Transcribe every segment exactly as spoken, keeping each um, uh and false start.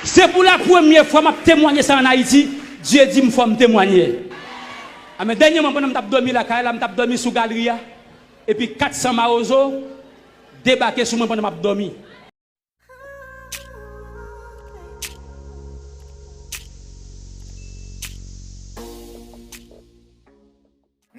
Se pou la premye fwa m ap temwanye sa ann Ayiti, Dye di m fò m temwanye. Anben, dènyèman, pandan m t ap dòmi lakay la, m t ap dòmi sou galri a, epi kat san mawozo debake sou mwen pandan m ap dòmi.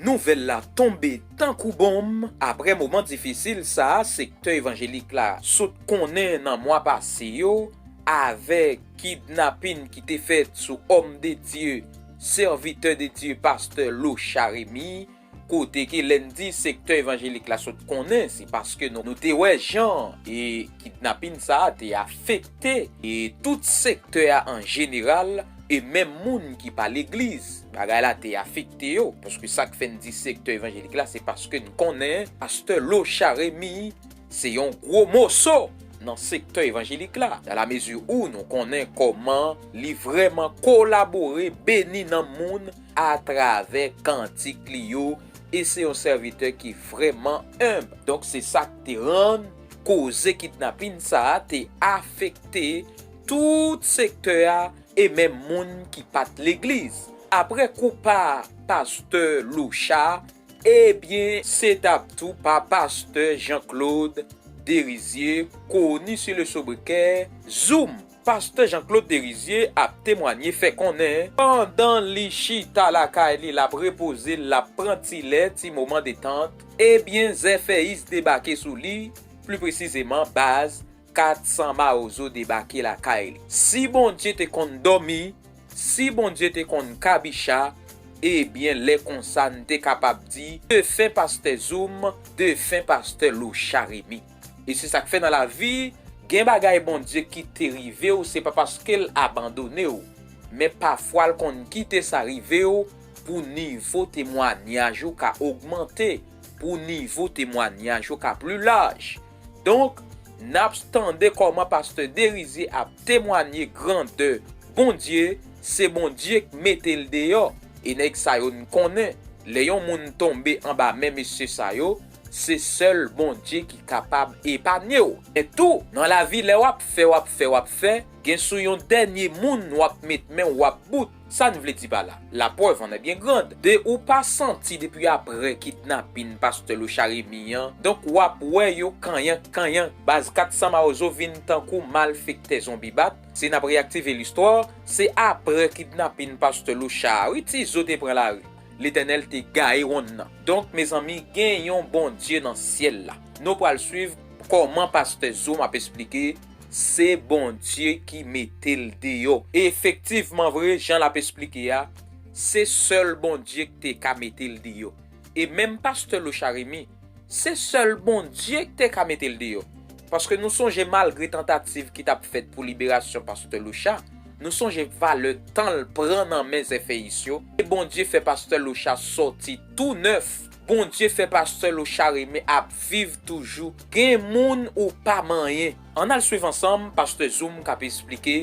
Nouvèl la tonbe tankou bonm. Apre moman difisil sa a sektè evanjelik la sot konnen nan mwa pase yo, avèk kidnapin ki te fèt sou òm de Dye, sèvitè de Dye, pastè Locha Remy, kote ke lè n di sektè evanjelik la sot konnen, se paske nou, nou te wè jan e kidnapin sa a te afekte e tout sektè a an jeneral, e menm moun ki pa legliz. Bagay la te afekte yo, paske sa k fè n di sektè evanjelik la, se paske n konnen pastè Locha Remy se yon gwo moso nan sektè evanjelik la, dans la mesure où nou konnen kòman li vrèman kolabore, beni nanm moun atravè kantik li yo, e se yon sèvitè ki vrèman enb. Donk, se sa k te rann koze kidnapin sa a te afekte tout sektè a, e menm moun ki pa t legliz. Apre kou pa pastè Locha, ebyen, se t ap tou pa pastè Jean Claude Derizier, koni sou le sobriquet Zoom. Pastè Jean Claude Derizier ap temwanye, fè konnen, pandan li chita lakay li, l ap repoze, l ap pran ti lè, ti moman detant, ebyen, zèfèyis debake sou li, pli presizeman, baz kat san mawozo debake lakay li. Si Bondye te konn dòmi, si Bondye te konn kabicha, ebyen, lè konsa, n te kapab di, defen pastè Zoom, defen pastè Locha Remy. E se sa k fè nan lavi, gen bagay Bondye ki te rive w, se pa paske l abandone w, men pafwa l konn kite sa rive w pou nivo temwanyaj ou ka ogmante, pou nivo temwanyaj ou ka pli laj. Donk, n ap tande kòman pastè Derizier ap temwanye grandè Bondye, se Bondye k mete l deyò. E nèg sa yo n konnen, lè yon moun tonbe anba men mesye sa yo, se sèl Bondye ki kapab epanye w. Men tou, nan lavi, lè w ap fè, w ap fè, w ap fè, gen sou yon dènye moun w ap met men, w ap bout. Sa n vle di pa la? La preuve en est bien grande. De ou pa santi depi apre kidnapin pastè Locha Remy an, donk w ap wè yo kanyank kanyank. Baz kat san mawozo vin tankou malfektè zonbi bat. Si n ap reyaktive listwa, se apre kidnapin pastè Locha a, wi, Tizo te pran lari. Letènèl te gaye wonn nan. Donk, mezanmi, gen yon Bondye nan syèl la. Nou pral swiv kòman pastè Zoom ap esplike se Bondye ki mete l deyò. E efektivman vre, jan l ap esplike a, se sèl Bondye k te ka mete l deyò. E menm pastè Locha Remy, se sèl Bondye k te ka mete l deyò. Paske nou sonje, malgre tantativ ki t ap fèt pou liberasyon pastè Locha, nou sonje valè tan l pran nan men zèfèyis yo, e Bondye fè pastè Locha sòti tou nèf. Bondye fè pastè Locha Remy ap viv toujou. Gen moun ou pa manyen. Ann al swiv ansanm pastè Zoom k ap esplike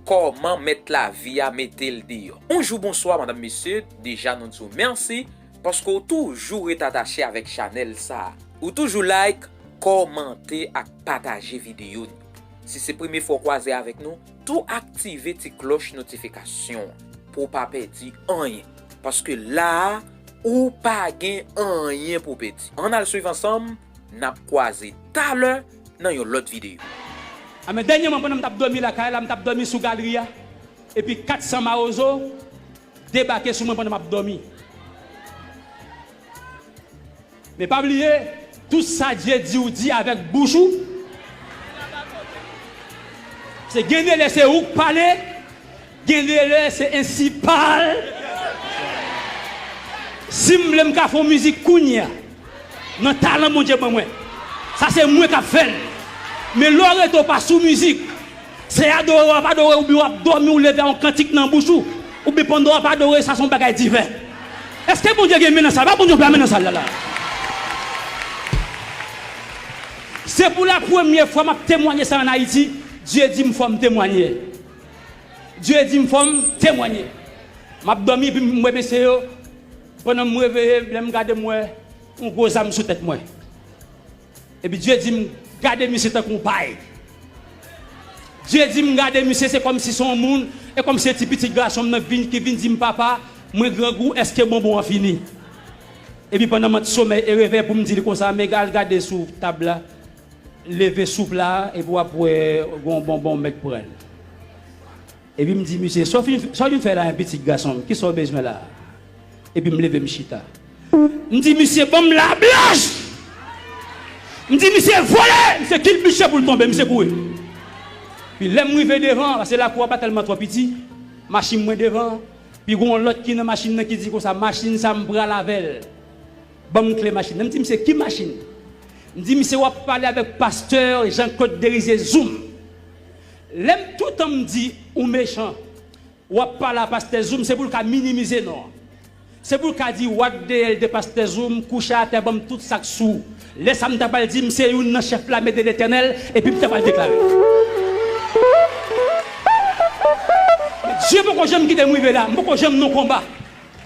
kòman mèt lavi a mete l deyò. Bonjou, bonswa, madanm, mesye, deja nou di w mèsi paske w toujou ret atache avèk chanèl sa a. Ou toujou like, kòmante ak pataje videyo n yo. Si se premye fwa w kwaze avèk nou, tou aktive ti klòch notifikasyon an pou w pa pèdi anyen. Paske la a, ou pa gen anyen pou w pèdi. Ann al swiv ansanm, n ap kwaze talè nan yon lòt videyo. Anben, dènyèman, pandan m t ap dòmi lakay la, m t ap dòmi sou galri a, epi kat san mawozo debake sou mwen pandan m ap dòmi. Men pa bliye, tout sa Dye di w di avèk bouch ou. Se gen de lè se ou k pale, gen de lè se ensi pale. Si m vle, m ka fè yon mizik kounye a nan talan Bondye ban mwen. Sa se mwen k ap fè l. Men lè w rete w pa sou mizik, se adore w ap adore, oubyen w ap dòmi, ou leve a yon kantik nan bouch ou, oubyen pandan w ap adore, sa se yon bagay diven. Èske Bondye gen men nan sal? Ba Bondye yon pla men nan sal la la. Se pou la premye fwa m ap temwanye sa ann Ayiti, Dye di m fò m temwanye. Dye di m fò m temwanye. M ap dòmi, epi m wè mesye yo. Pandan m reveye, lè m gade, m wè yon gwo zam sou tèt mwen. Epi Dye di m, gade misye tankou yon pay. Dye di m gade misye, se kòmsi se yon moun, e kòmsi se ti pitit gason m nan vin, ki vin di m, "Papa, mwen grangou, èske bonbon an fini?" Epi pandan m ant somèy e revèy pou m di l konsa, "Men al gade sou tab la, leve sou pla a, epi w ap wè gon bonbon w mèt pran." Epi m di misye, "Sa w fin, sa w vin fè la, yon pitit gason m? Kisa w bezwen la a?" Epi m leve m chita. M di misye, "Ban m lablaj!" M di misye, "Vole!" Misye kilbiche pou l tonbe, misye kouri. Pi lè m rive devan, paske lakou a pa tèlman twò piti, machin mwen devan, pi gon lòt ki nan machin nan ki di konsa, "Machin sa m pral avè l. Ban m kle machin nan." M di misye, "Ki machin?" M di misye, "W ap pale avèk pastè Jean Claude Derizier Zoom." Lè m toutan m di, "Ou mechan." W ap pale a pastè Zoom, se pou l ka minimize non an. Se pou l ka di, "What the hell de pastè Zoom, kouche atè, ban m tout sa k sou ou." Lè sa a m ta pral di, "M se youn nan chèf lame de Letènèl," epi m ta pral deklare. Men Dye poko janm kite m rive la, m poko janm nan konba.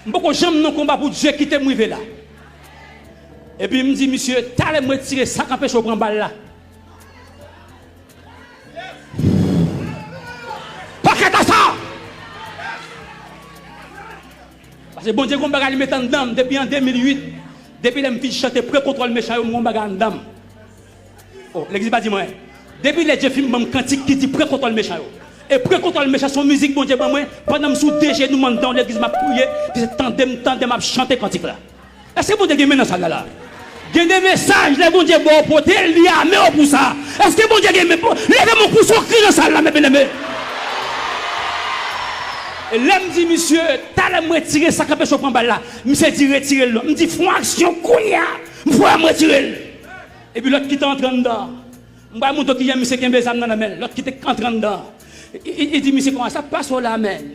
M poko janm nan konba pou Dye kite m rive la. Epi m di, "Misye, talè m retire sa k anpeche w pran bal la." Pakèt a sa! Paske Bondye gon bagay li met anndan m depi an de mil uit. Depi lè m fin chante Pran kontwòl mechan yo, m gon bagay anndan m. Oh, legliz pa di mwen. Depi lè Dye fin ban m kantik ki di Pran kontwòl mechan yo. E Pran kontwòl mechan se yon mizik Bondye ban mwen pandan m sou de jenou m anndan yon legliz m ap priye, pi se tande m, tande m ap chante kantik la. Èske Bondye gen men nan sal la la? Gen de mesaj, lè Bondye ba w pote l, li ame w pou sa. Èske Bondye gen men pou, leve men w pou sa w kri nan sal la, men byeneme. E lè m di misye, talè m retire sa k anpeche w pran bal la, misye di retire l non. M di fè yon aksyon kounye a, m fè m retire l. Epi lòt ki te antre anndan, m pral montre w kijan misye kenbe zam nan nan men l. Lòt ki te antre anndan, li, li, li di misye kòman sa pase w la, men.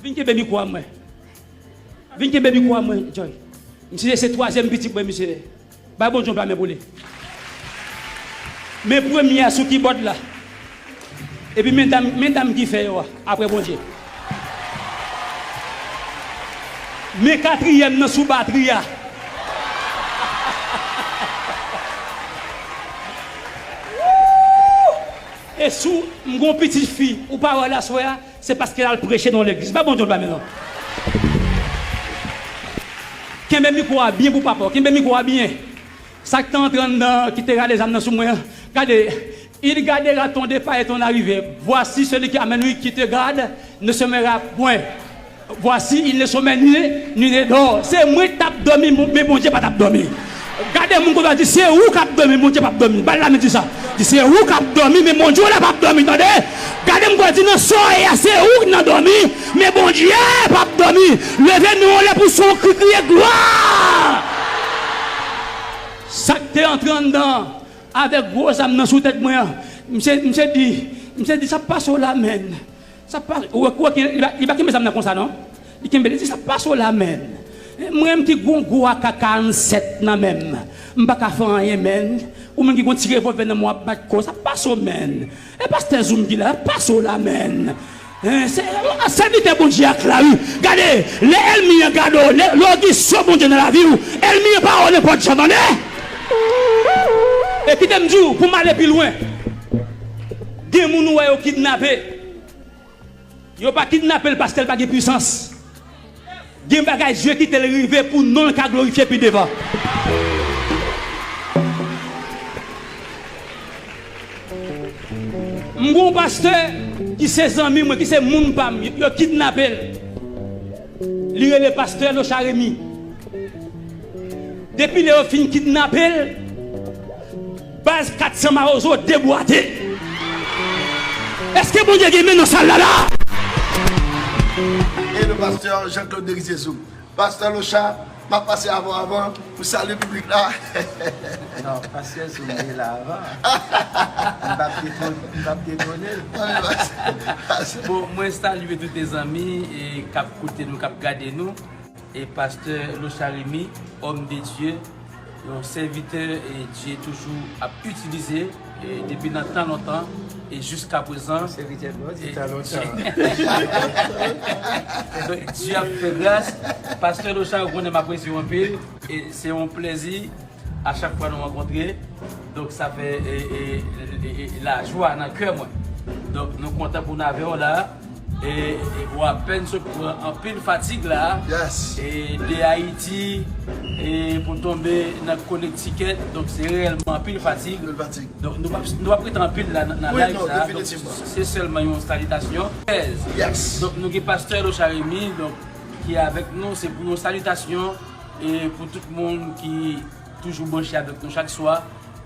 Vin kenbe mikwo a mwen. Vin kenbe mikwo a mwen, Joy. Misye se twazyèm pitit mwen, misye. Bay Bondye yon pla men pou li. Men premye a sou kibòd la. Epi men dam, men dam ki fè yo a, apre Bondye. Men katriyèm nan sou batri a. E si w, m gon pitit fi, ou pa wè l aswè a, se paske l al preche nan yon legliz. Bay Bondye yon pla men non. Kenbe mikwo a byen pou papa w. Kenbe mikwo a byen. Sa k te antre anndan, ki te rale zam nan sou mwen an, gade, il gardera ton départ et ton arrivée. Voici celui qui amène, lui qui te garde, ne sommeillera point. Voici, il ne sommeille ni, ni ne dort. Se mwen k t ap dòmi, men Bondye pa t ap dòmi. Gade moun kote a, di, se ou k ap dòmi, Bondye p ap dòmi. Ba l la men di sa. Di, se ou k ap dòmi, men Bondye w la p ap dòmi, tande. Gade moun kote a, di, nan somèy a, se ou k nan dòmi, men Bondye p ap dòmi. Leve men w anlè pou son kri, kriye glwa. Sa k te antre anndan avèk gwo zam nan sou tèt mwen an, misye, misye di, misye di, sa pase w la, men. Sa pa, ou wè, ou wè, li pa, li pa kenbe zam nan konsa, non. Li kenbe, li di, sa pase w la, men. Mwen menm ki gon gwo A K karannsèt nan men m, m pa ka fè anyen, men. Ou menm ki gon ti revòlvè nan men w ap bat kò, sa pase w, men. E pastè Zoom ki la, sa pase w la, men. Hein, se, sèvitè Bondye ak la, wi. Gade, lè ènmi an gade w, lè, lè w gen sò Bondye nan lavi w, ènmi an pa wè w nenpòt jan, tande. E kite m di w, pou m ale pi lwen, gen moun ou wè yo kidnape. Yo pa kidnape l paske l pa gen pwisans. Gen bagay Dye kite l rive pou non l ka glorifye pi devan. M gon pastè ki se zanmi mwen, ki se moun pa m, yo kidnape l. Li rele pastè Locha Remy. Depi lè yo fin kidnape l, baz kat san Mawozo debwate. Èske Bondye gen men nan sal la la? E le pastè Jean Claude Derizier Zoom. Pastè Locha, m ap pase avè w avan pou salye piblik la. Non, pastè Zoom te la avan. M p ap detone, m p ap detone l. Bon, mwen salye tout lezanmi e k ap koute nou, k ap gade nou. E pastè Locha Remy, homme de Dieu, yon sèvitè e Dye toujou ap itilize e depi nan tan lontan e jiska prezan. Sèvitè, non, di tan lontan. Donk, Dye ap fè gras. Pastè Locha, ou konnen m apresye w anpil e se yon plèzi A chak fwa nou rankontre, donk sa fè e, e, e, e, lajwa nan kè mwen. Donk nou kontan pou n avè w la. E, e ou apèn sot pran anpil fatig la. Yes. E de Ayiti e pou tonbe nan Connecticut, donk se reyèlman anpil fatig. Anpil fatig. Donk nou p ap, nou p ap rete anpil la nan, nan live sa. Donk se sèlman yon salitasyon. Yes. Donk nou gen pastè Locha Remy, donk ki avèk nou, se pou yon salitasyon e pou tout moun ki toujou branche avèk nou chak swa.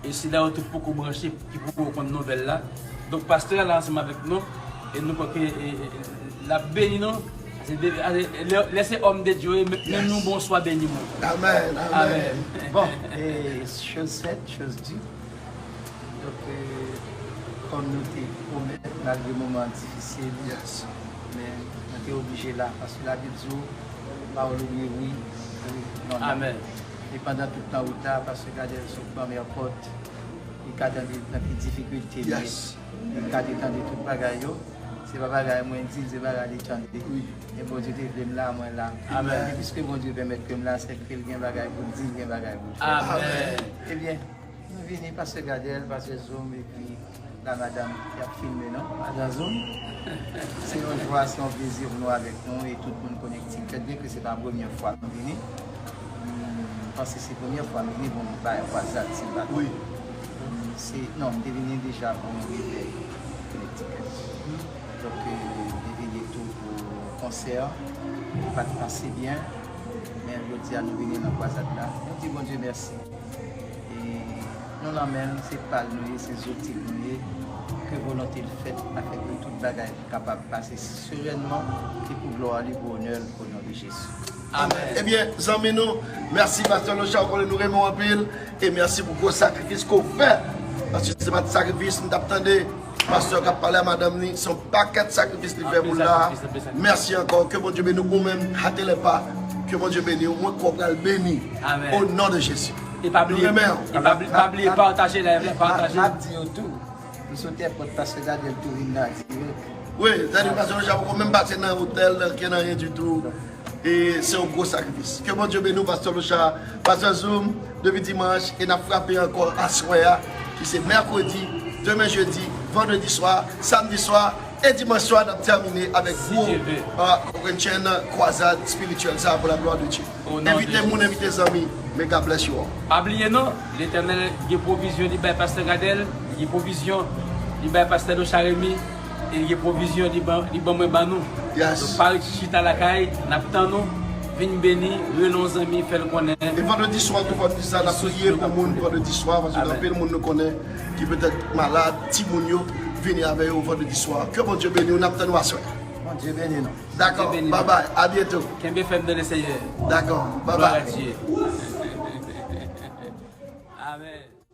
E si la yo tou poko branche, ki poko konn nouvèl la. Donk pastè a la ansanm avèk nou e nou kwè ke e, e, l ap beni nou. Se de, a, lè, lè se òm de Dye, men, men nou bonswa beni moun. Amen, amen. Bon, e, chose faite, chose due. Donk, e, kòm nou te pwomèt, malgre moman an difisil, yes, men nou te oblije la, paske Labib di w, pawòl ou ye wi, wi, non, non. Amen. E pandan tout nan wout la, pastè Gadel sot ban m èpòt, li ka tande nan ki difikilte m ye. Yes. Li ka te tande tout bagay yo. Se pa bagay mwen di l, se bagay li tande. Wi. E Bondye te vle m la, mwen la. Amen. E piske Bondye pèmèt ke m la, se ke l gen bagay pou l di, l gen bagay pou l fè. Amen. Ebyen, nou vini, pastè Gadel, pastè Zoom, epi la madanm ki ap filme nou, madan Zoom. Se yon jwa, se yon plezi pou nou avèk nou e tout moun Connecticut, byenke se pa premye fwa m vini. M panse se premye fwa m vini pou m bay kwazad, si m pa twonpe. Wi. Se, non, m te vini deja pou yon revèy Connecticut. Donk, e, m te vini tou pou konsè a. Li pa t pase byen. Men jodi a, nou vini nan kwazad la. Nou di Bondye mèsi. E nou nan men l, se pa l nou ye, se zouti l nou ye. Ke volonte l fèt, afin ke tout bagay kapab pase serènman e pou glwa li, pou onè l, o non de Jezi. Amen. Ebyen, zanmi nou, mèsi pastè Locha, ou konnen nou renmen w anpil. E mèsi pou gwo sakrifis ke w fè. Paske si se pa t sakrifis, m t ap tande pastè k ap pale a madanm li, se yon pakèt sakrifis li fè pou l la. Anpil sakrifis, anpil sakrifis. Mèsi ankò, ke Bondye beni w, ou menm, hâtez les pas, ke Bondye beni w, mwen kwè w pral beni. Amen. O non de Jezi. E pa bliye, e pa bliye, pa bliye pataje live la, pataje. M ap di yo tou, m sot èpòt, pastè Gadel tou vin la dirèk. Wi, sètadi pastè Locha poko menm pase nan otèl, nan anyen ditou. E se yon gwo sakrifis. Ke Bondye beni w, pastè Locha, pastè Zoom, depi dimanch, e n ap frape ankò aswè a, ki se mèkredi, demen jedi, vandredi swa, samdi swa, e dimanch swa, n ap tèmine avèk gwo, euh, Corinthian kwazad espirityèl sa a pour la gloire de Dieu. Envite moun, envite zanmi. May God bless you all. Pa bliye non, Letènèl gen pwovizyon li bay pastè Gadel, li gen pwovizyon li bay pastè Locha Remy, e li gen pwovizyon li ban, li ban mwen ban nou. Yes. Donk pa ret chita lakay, n ap tann ou, vin beni, rele yon zanmi, fè l konnen. E vandredi swa tou, vandredi sa, n ap priye pou moun vandredi swa, paske gen anpil moun nou konnen ki petèt malad, timoun yo, vini avè yo vandredi swa. Ke Bondye beni w, n ap tann ou aswè. Bondye beni nou. Dakò, bye bye, à bientôt. Kenbe fèm nan Lesenyè. Dakò, bye bye. Glwa a Dye. Amen.